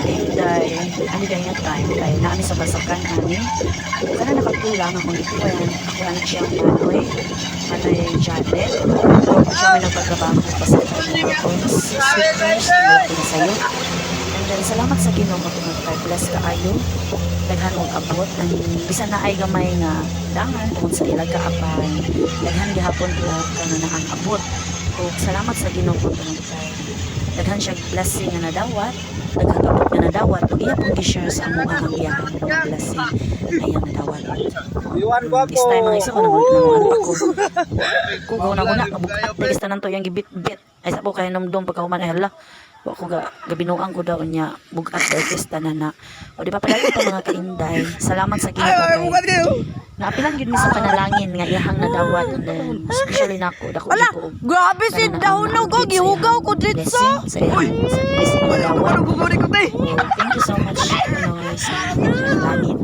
Kainday, ano kaya nga time kay naami sa basakan ani. Kana nakakulang akong ikuan, ako anak siyang manoy, manoy Janet. Siya may nagpatrabaho sa basakan ako. Sweetness, na sa'yo. And then, salamat sa Ginoo tungod kay bless kaayo. Daghan og abot ang bisan na ay gamay nga dangan tungod sa ilang kaapan. Daghan gihapon og kanang abot. Ug salamat sa Ginoo tungod kay daghan siya blessing nga nadawat, daghang abot nga nadawat ug iya pong gi-share sa amo ang iyang mga blessing nga iyang nadawat. Iwan ko This time mga isa ko nang nang pa ko. Kugaw na ko na kabukat tigis tanan to yang gibit-bit. Ay sa po kay numdum pagkahuman ay hala. Wa ko ga gabinuang ko daw niya bugat dahil fiesta na na. O di ba padayon pa, mga kainday. Salamat sa Ginoo kay naapilan gyud mi sa panalangin nga iyahang nadawat, and then especially nako dako Ala, gyud ko og grabe si kanang dahunog ko, ang gihugaw ko dito. blessing sa iyahang sa blessing nga nadawat. Ko te. Thank you so much, Pinoy, sa panalangin.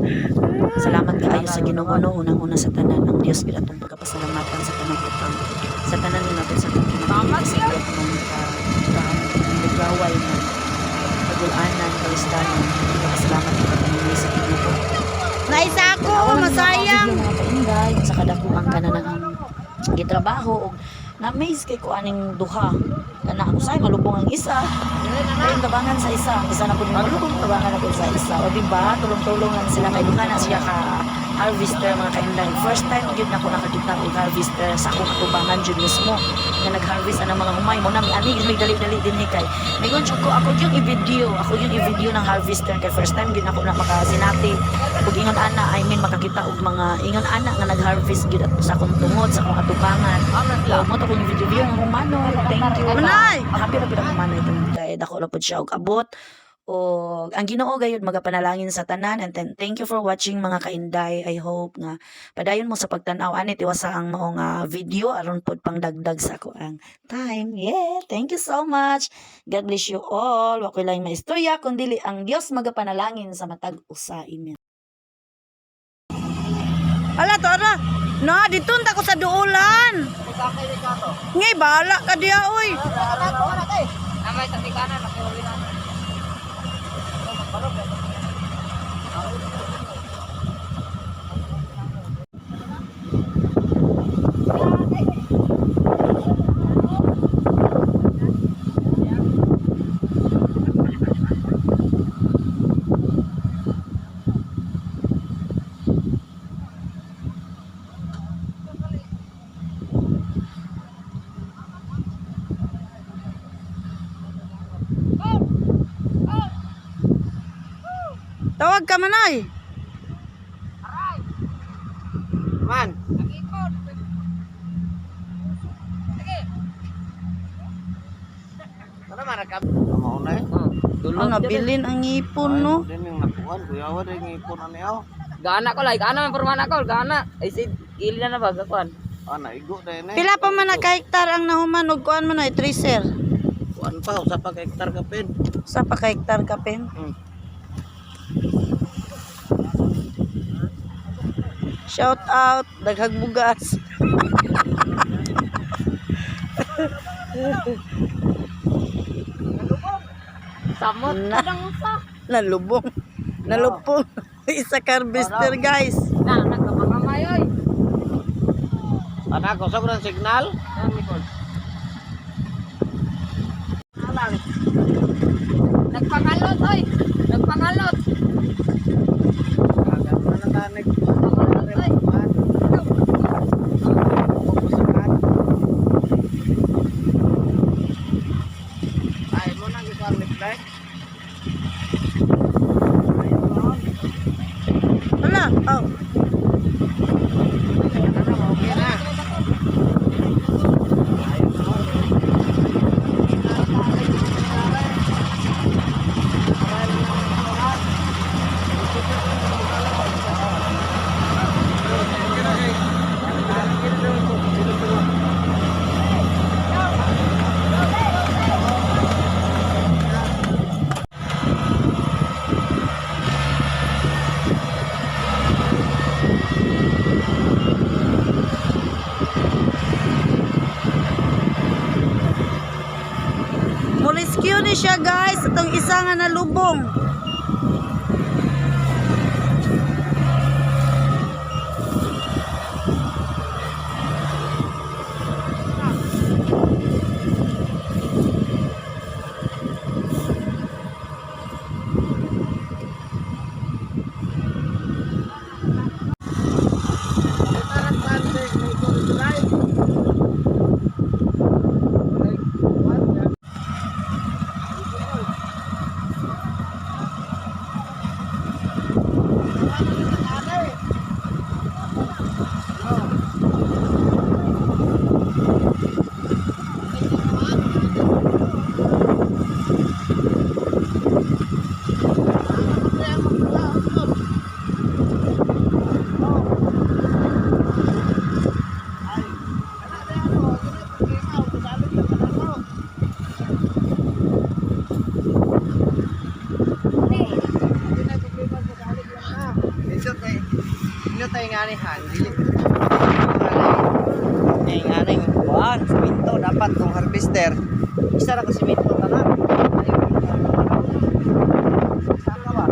Salamat kaayo sa Ginoo, no, unang-una sa tanan ang Dios gyud atong pagkapasalamatan sa tanan butang. Sa tanan nga nato sa atong kinabuhi sa atong nagaway na kagulanan, kalistanan. Pagkasalamat kita kami sa Ginoo. Naisa ako, Tanawa lang yung mga masayang. video, mga kainday, sa kadakuang kanang ang gitrabaho og na-amaze kay ko aning duha kana ako say malubong ang isa ay tabangan sa isa, ang isa na pud malubong, tabangan na pud sa isa. O di ba, tulong-tulong lang sila kay duha na siya ka harvester, mga kainday. First time gyud nako nakakita og harvester sa akong atubangan jud mismo nga nag-harvest ang mga humay mo na mi ani gyud dali-dali din kay migon jud ko ako yung i-video ng harvester kay first time gyud nako na makasinati ug ingon ana, I mean, makakita og mga ingon ana nga nag-harvest gyud ato sa akong tungod, sa akong atubangan. So mo to kung video video ng manoy, thank you. Manay! Happy ra pud ako, manoy, tungod kay dako ra pud siya og abot. Og ang Ginoo gayud magapanalangin sa tanan. And then thank you for watching, mga kainday. I hope nga padayon mo sa pagtan-aw ani tiwasa ang mao nga video aron pod pangdagdag sa ako ang time. Yeah, thank you so much. God bless you all. Wa koy laing maistorya kun dili ang Dios magapanalangin sa matag usa. Amen. Ala, to ara. Na, dito ta ko sa duulan. Ngay, bahala ka diya, oy. Tawag ka, manay. Man. Ano man ka? Mao na eh. Ang nabilin ang ngipon, no? Din yung nakuan, kuyawa din yung ipon ani aw. Gana ko like, gana man porma na ko, gana. Ay si gili na na ba gakuan. Ah, naigo din eh. Pila pa man na ka hektar ang nahuman og kuan man ay tracer? Kuan pa usa pa ka hektar kapin. Sa pa ka hektar kapin? Shout out, daghag bugas. Samot Na. kadang usa. Nalubong. Nalupong. Isa ka harvester, guys. Na nagkapangamay oy. Ana ko sobrang signal. Nagpangalot oy. Nagpangalot. Kagano na tanig. Nagpangalot oy. Ay mo na gikuan reply. Wala. Oh. Okay na. Mo rescue ni siya, guys. Sa tong isa nga nalubong. Inyo tayo, inyo tayo nga ni Han, dili. Ay nga ni kuan, simento dapat tong harvester. Isa ra ka simento tanan. Saka ba?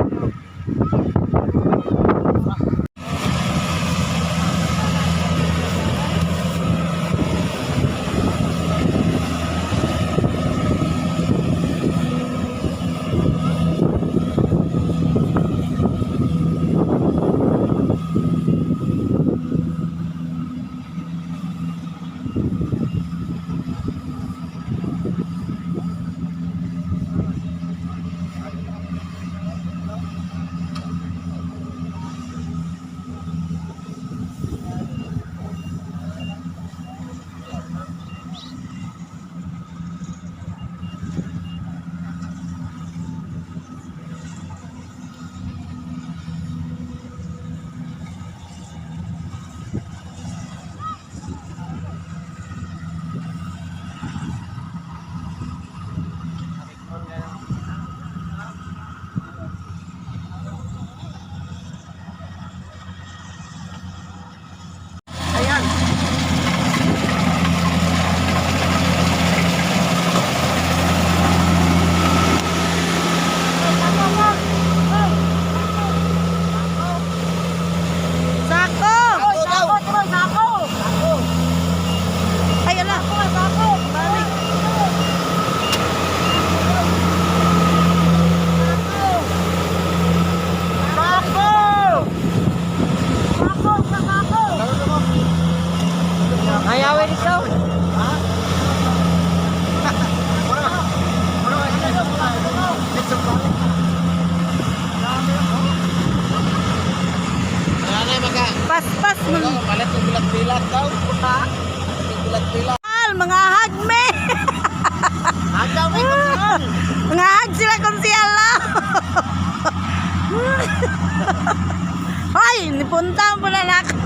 Ayan. Sako! Sako daw. Sako! Ay, ala. Sako! Balik. Sako! Sako! Sako! Ayaw ikaw. Ha? Paspas man. Palit yung bilat-bilat daw. Ha? Bilat-bilat. Al, mga hagme. Hagaw may konsihal. Mga hag sila konsihal la. Hoy, nipunta mo na nako.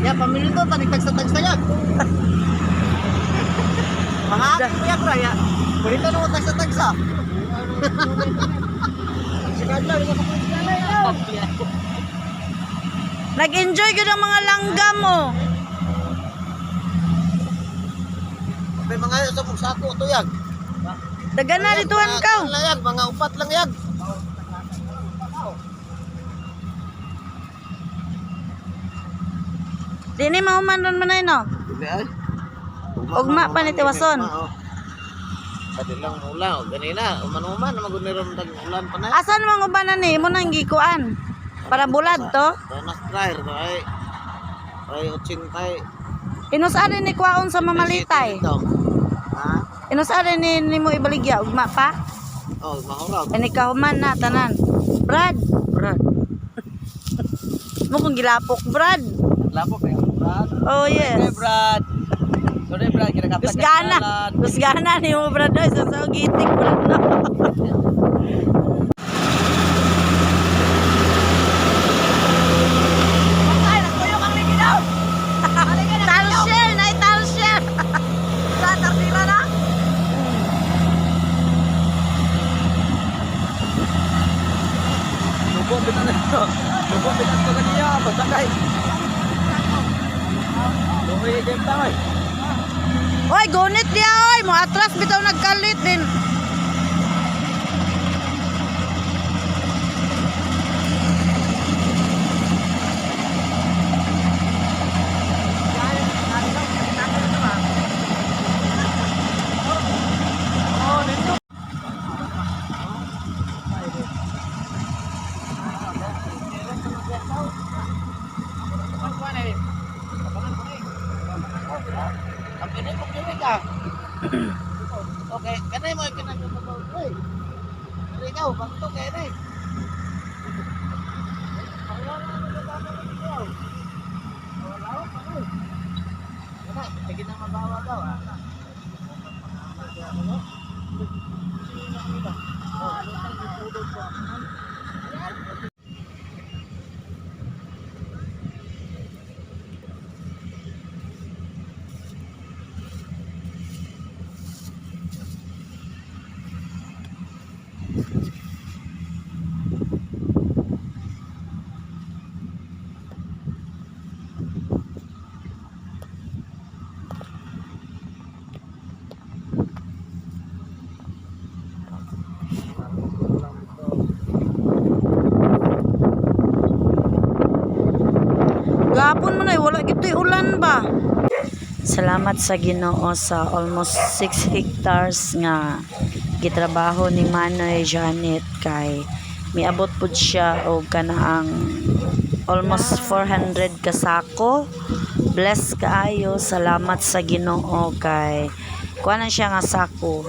Ya, pamilya to, tanig tagsa-tagsa yan. Mga aking kuya raya. Pulita mo tagsa-tagsa. Nag-enjoy gyud ang mga langgam mo. May mga sa mong sako to yag. Dagana dituan ka. Mga yag, mga upat lang yag. Dini mahuman ron manay no. Dili ay. Ugma pa ni Tiwason. Kadilang mula, o ganina, uman-uman, magunirom tag ulan pa na. Asan mga ubanan ni mo nang gikuan? Para bulad to. Tanas dryer to ay. Ay, otsintay. Inusaan ni kuwaon sa mamalitay. Ha? Inusaan ni nimo ibaligya ugma pa. Oh, mahurag. Ani kahuman na tanan. Brad, Brad. mo kung gilapok Brad. Lapok eh. Brad. Oh Hey, yes. Brad. Sorry Brad, kinakapta ka Gusgana. Gusgana ni mo Brad oy sa sa gitik Brad no. Talshare, na talshare. Sa tardira na. Lubo bitan to. Lubo bitan to kaniya, basta kay. Lubo game ta oy. Oy, gunit niya oy, mo atras bitaw nagkalit din. Ikaw, bangto kay na eh. Wala, sige na mabawa daw ah. Gapon man ay wala gito'y ulan ba. Salamat sa Ginoo sa almost 6 hectares nga gitrabaho ni Manoy Janet kay miabot pud siya og kanaang almost 400 ka sako. Bless kaayo, salamat sa Ginoo kay kuha na siya nga sako,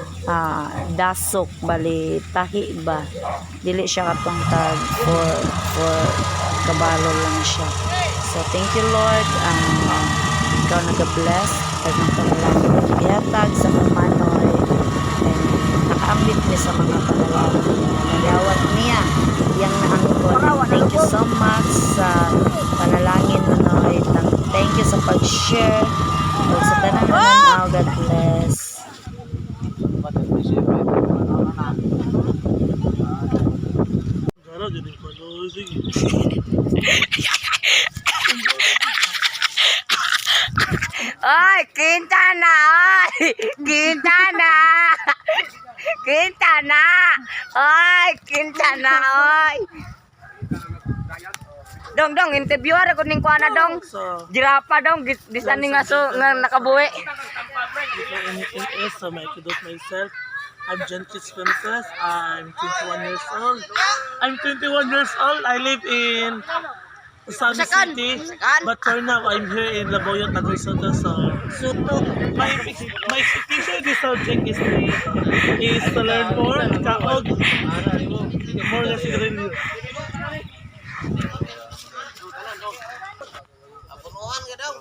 dasok bali tahi ba, dili siya katong tag 4 kabalo lang siya. So thank you, Lord, ikaw nag-bless daghang panalangin gihatag sa Manoy and nakaambit ni sa mga panalangin nga nadawat niya yang naangkon. Thank you so much sa panalangin, Manoy. Thank you sa pag-share ug sa tanang nananaw. God bless. Ay, Quintana! Ay, Quintana! Quintana! Ay, Quintana! Ay! Dong, dong, interview ara ko ning kuana dong. Jirapa dong, bisan ni nga so nga nakabuhi. Before anything else, I may introduce myself. I'm Jenkins Princess. I'm 21 years old. I'm 21 years old. I live in Usami City. But for now, I'm here in Laboyot, Tagoy Soto. So, my, my expectation in this subject is to learn more, kaog, more less sigarilyo. Apunuhan ka daw.